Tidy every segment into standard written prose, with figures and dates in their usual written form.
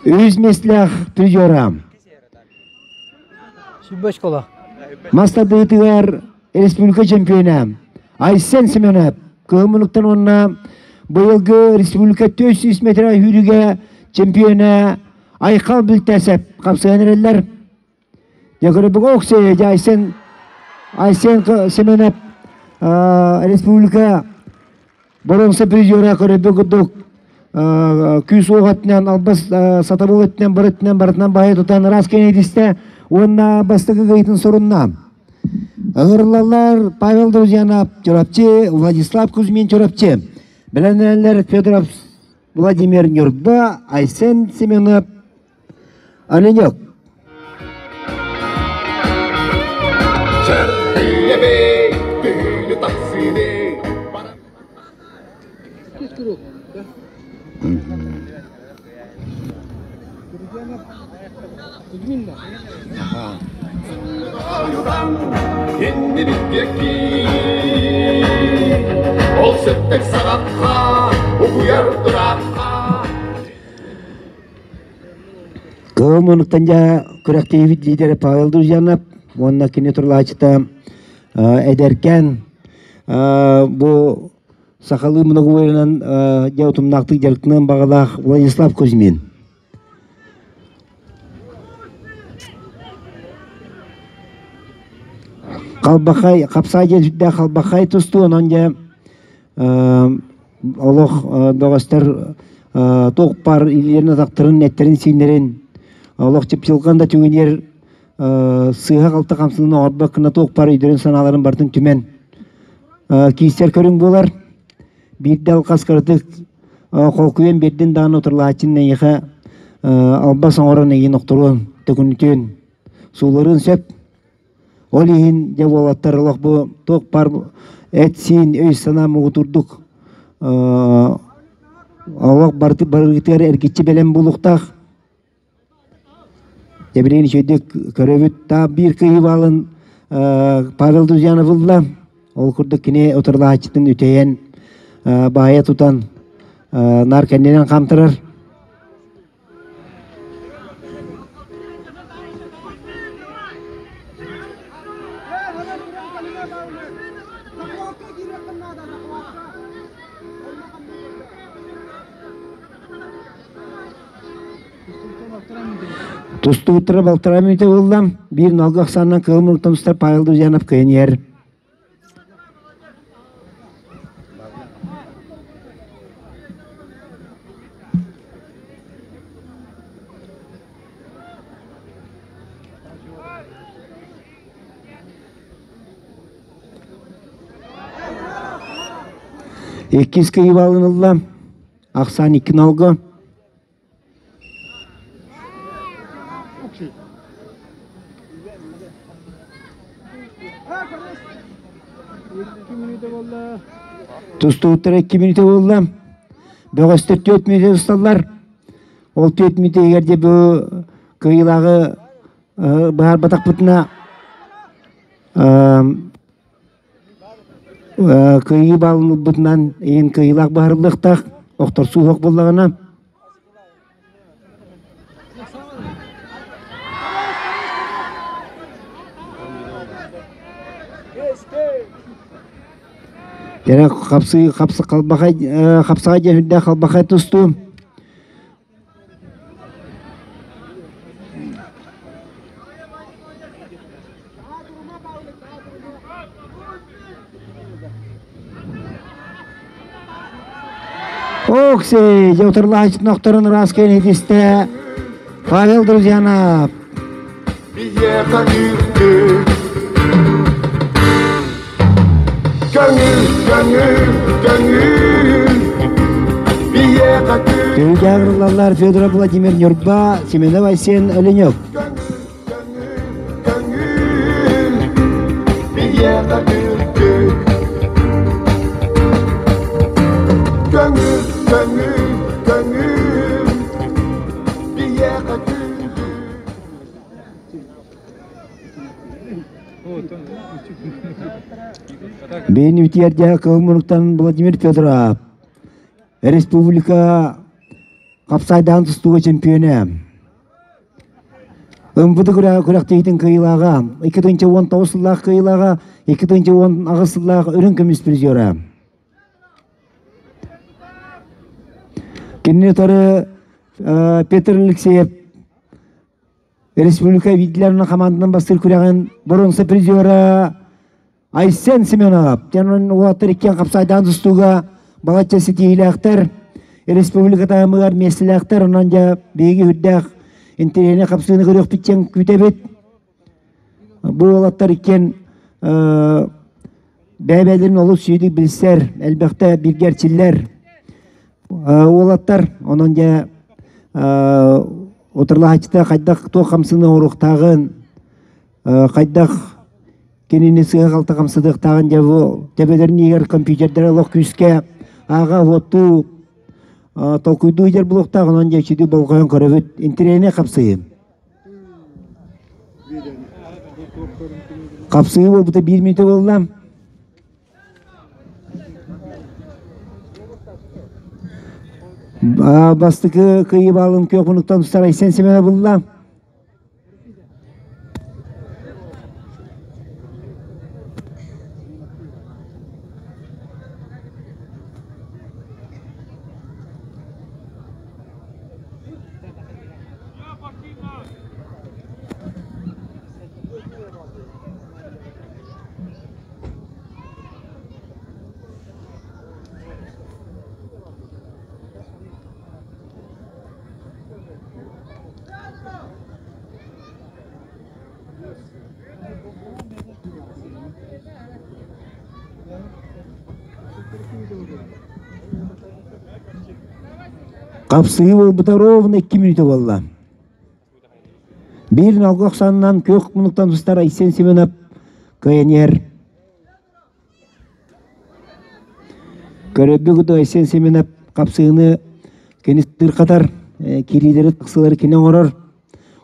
Үс миэстэлээх призера. Сүбэ школа. Мас тардыытыгар республика чемпиона Айсен Семенов кыһыл мунуктан уонна быйылгы республика 400 метр сүүрүүгэ чемпиона Айхал Бүлтэсэп хапсыһан эрэллэр. Дьэ Оксея Айсен Айсен Семенов республика боруонса призера көрөбү курдук күүс уох өттүнэн албас сатабыл өттүнэн бары өттүнэн барытынан баайа тутан ыраас кэнэдистэ уонна бастакы кыйытын сорунна. Ыҥырыллаллар Павел Друзьянов Чурапчы, Владислав Кузьмин Чурапчы. Бэлэмнэнэллэр Федоров Владимир Нюрба, Айсен Семенов Оленек. Ол сөптөк саҕахха угуйар ыраахха Кыһыл муннуктан дьэ күрэхтэһиибит лидерэ Павел Друзьянов уонна кини турлааччыта эдэркээн бу сахалыы многоборьенан дьэ утумнаахтык дьарыктаныан баҕалаах Владислав Кузьмин. Халбахай, хапсаай диэн сүрдээх халбахай тустуу, онон дьэ олох бөҕөстөр туох баар илиилэрин-атахтарын, эттэрин-сииннэрин олох чыпчылҕан да түгэнигэр сыыһа-халты хамсыыны оҥорбот гына туох баар өйдөрүн-санааларын барытын түмэн киирсэр көрүҥ буолар. Биирдэ алҕас кыратык холкуйан биэрдин даҕаны утарылаһааччын эйиэхэ албас оҥорон эйигин охторуон, төкүнүтүөн, сууларыан сөп. Ол иһин дьэ уолаттар олох бу туох баар эт-сиин, өй-санаа муҥутуурдук олох барыты барыгытыгар эргиччи бэлэм буолуохтаах. Дьэ билигин үчүгэйдик көрөбүт. Таа биир кыайыы баалын Павел Друзьянов ылла. Ол курдук кини утарылаһааччытын үтэйэн баайа тутан наар кэннинэн хаамтарар. Тустууттара балтараа мүнүүтэ буолла. Биир налга ахсаанынан кыһыл муннуктан устар Павел Друзьянов кыайан иһэр. Иккис кыйыбалын ылла. Ахсаан икки налга. Тустууттара 2 мүнүүтэ буолла. Бөҕөстөр 4 мүнүүтэ тусталлар. Ол 4 мүнүүтэ иһигэр дьэ бу кыайыылааҕы быһаарбатахпытына Кыайыы баалын ылбытынан иһин кыайыылаах быһаарыллыахтаах, охторсуу суох буоллаҕына. Дьэ хапсыы хапсы халбахай хапсаҕай диэн үрдээх халбахай тустуу. Окси, дьэ охторун ыраас кэнитистэ Павел Друзьянов. Биһиэхэ үрдүк Көҥүл, көҥүл, көҥүл Биһиэхэ Түһүлгэ ыҥырыллаллар Федоров Владимир Ньурба, Семенов Айсен Оленев. Көҥүл, биһиэхэ үрдүк Көҥүл, көҥүл, көҥүл Биһиэхэ күндү Бэйин үтиэрдэ кыһыл мунуктан Владимир Федоров. Республика хапсайдаан тустууга чемпионэ. МВД күрэхтэһиитин кыайыылааҕа, 2019 сыллаах кыайыылааҕа, 2018 сыллаах үрүҥ көмүс призера. Кинини утары Петр Алексеев республика видлерин хамаанданан бастыыр күрэҕин боруонса призера Айсен Семенов диэн уолаттар иккиэн хапсайдаан тустууга балачча ситиһиилээхтэр, республика таһымыгар миэстэлээхтэр, онон дьэ биһиги үрдээх интэриэһинэй хапсыыны көрүөхпүт диэн күүтэбит. Бу уолаттар иккиэн бэйэ-бэйэлэрин олус сүйдүк билсэр, элбэхтэ бииргэ эрчиллэр уолаттар. Онон дьэ утарылаһааччыта хайдах туох хамсыыны оҥоруохтааҕын, хайдах кинини сыыһа-халты хамсатыахтааҕын дьэ бу төбөлөрүн иһигэр компьютердара олох күүскэ ааҕа уоттуу толкуйдуу иһэр буолуохтаах онон дьэ үчүгэй болҕойон көрөбүт интэриэһинэй хапсыһыы хапсыһыы буолбута биир мүнүүтэ буолла бастакы кыайыы баалын күөх муннуктан устар Айсен Семенов булла Хапсыһыы буолбута ровно 2 мүнүүтэ буолла. Биир налга охсанынан күөх муннуктан тустар Айсен Семенов кыайан иһэр. Көрөргө Айсен Семенов хапсыһыыны кини сытыырхатар, киириилэри тахсыылары кини оҥорор.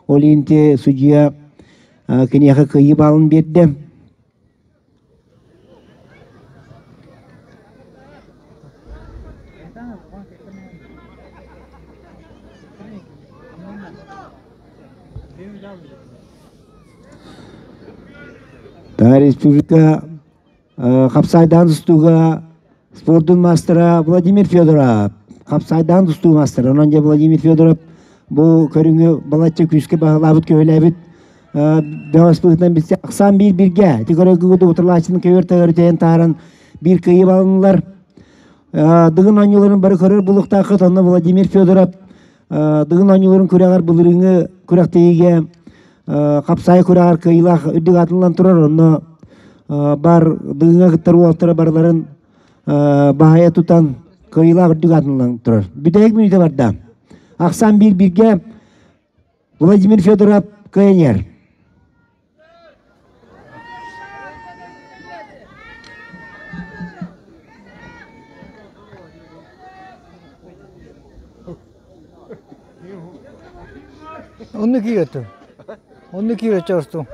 Ол иһин судьуйа киниэхэ кыайыы баалын биэрдэ. Республика хапсайдаан тустууга спордун маастара Владимир Федоров хапсайдаан тустуу маастара. Онон дьэ Владимир Федоров бу көрүҥү балачча күүскэ баһылаабыт, көһүлээбит бөҕөс быһыытынан билсэ ахсаан биир биргэ. Ити көрөргө утарылааччыны көбүөр төгөрүтэйэн тааран биир кыайыы балынылар. Дыгын оонньууларын бары көрөр булуктааххыт. Онно Владимир Федоров Дыгын оонньууларын күрэҕэр былырыыҥҥы күрэхтэһиигэ хапсаайы күрэҕэр кыайыылаах үрдүк аатыллан турар. Онно бар Дыгыҥҥа кыттар уолаттара барыларын баһайа тутан кыайыылаах үрдүк аатыллан турар. Бүтэһик мүнүүтэ барда. Ахсаан биир бииргэ Владимир Федоров кыайан Онно киирэтим. Онно киирэ чорстум.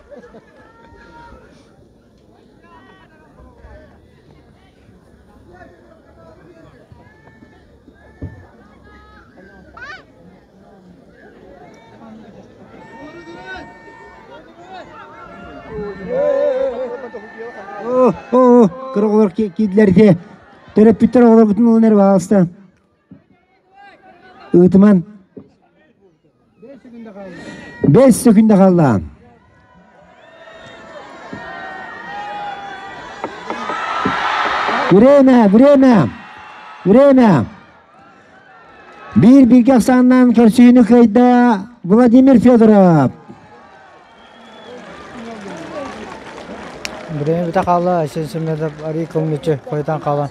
Кыра оҕолор киирдилэр ити. Төрөппүттэр оҕолоргутун ылан эрэ баҕаласта. Ыытыман. Бэс сөкүндэ хаалла. Время, время, время. Биир бииргэ ахсааннаан көрсүһүүнү кыайда Владимир Федоров. Время бүтэ хаалла, Айсен Семенов арый кылмыччы хойутан хаалан.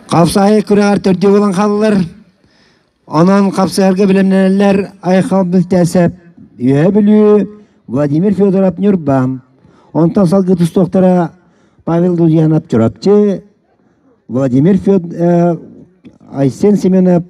Хапсаайы күрэҕэр төрдүө буолан хааллылар. Онон хапсыһарга бэлэмнэнэллэр Айхал Бүлтээсэп, Үөһээ Бүлүү, Владимир Федоров Ньурба. Онтон салгыы тустуохтара Павел Лузьянов Чурапчы, Владимир Фед... Айсен Семенов.